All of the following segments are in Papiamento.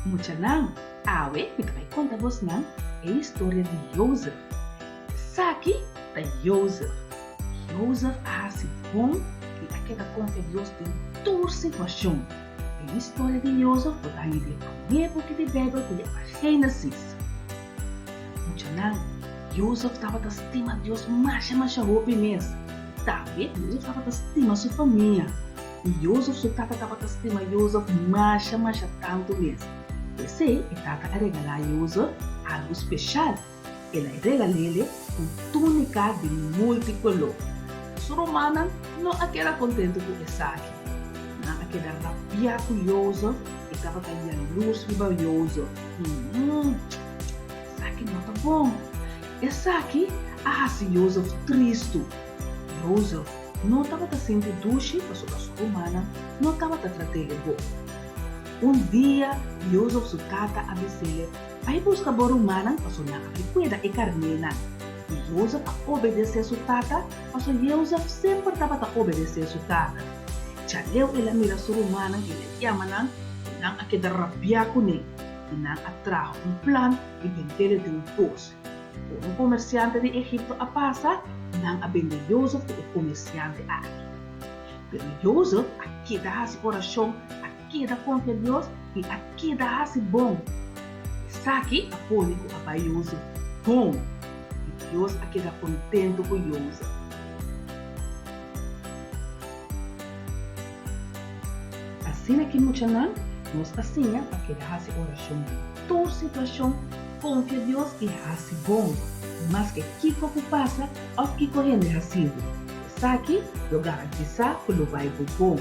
Muchanan, awe mi ta bai konta bosnan e historia di Jozef. Esaki ta Jozef. Jozef a hasi bon i a keda konfia Dios den tur situashon. E historia di Jozef bo ta haña den e promé buki di Beibel ku yama Génesis. Muchanan, Jozef tabata stima Dios masha masha hopi mes. Tambe Jozef tabata stima su famia. I Jozef su tata tabata stima Jozef masha masha tantu mes. P'esei e tata a regalá Jozef algu speshal. El a regal'é un túnika di multikoló. Su rumannan no a keda kontentu ku esaki. Nan a keda rabiá ku Jozef i tabata yalurs riba Jozef. Esaki no ta bon! Esaki a hasi Jozef tristu. Jozef no tabata sinti dushi pasobra su rumannan no tabata trat'é bon. Un dia Jozef su tata a bis'é, Bai buska bo rumannan pasobra nan a bai kuida e karnénan. I Jozef a obedesé su tata pasobra Jozef semper tabata obedesé su tata. Djaleu el a mira su rumannan i el a yama nan i nan a keda rabiá kuné i nan a traha un plan di bend'é den un pos. Ora un komersiante di Egipto a pasa, nan a bende Jozef ku e komersiante aki. Pero Jozef a keda hasi orashon, a keda konfia Dios i a keda hasi bon. Esaki a pone ku a bai Jozef bon i Dios a keda kontentu ku Jozef. Asina ki muchanan, nos a siña pa keda hasi orashon den tur situashon, konfia Dios i hasi bon, maske kiko ku pasa òf kiko hende hasi bo. Esaki lo garantisá ku lo bai bo bon,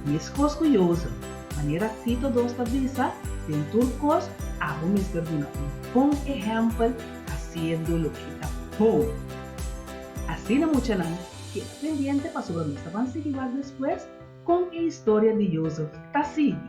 meskos ku Jozef. Manera Tito dos ta bisa, den tur kos abo mester duna un bon ehèmpel hasiendo loke ta bon. Asina muchanan keda pendiente pasobra nos ta ban sigui wak despues kon e historia di Jozef ta sigui.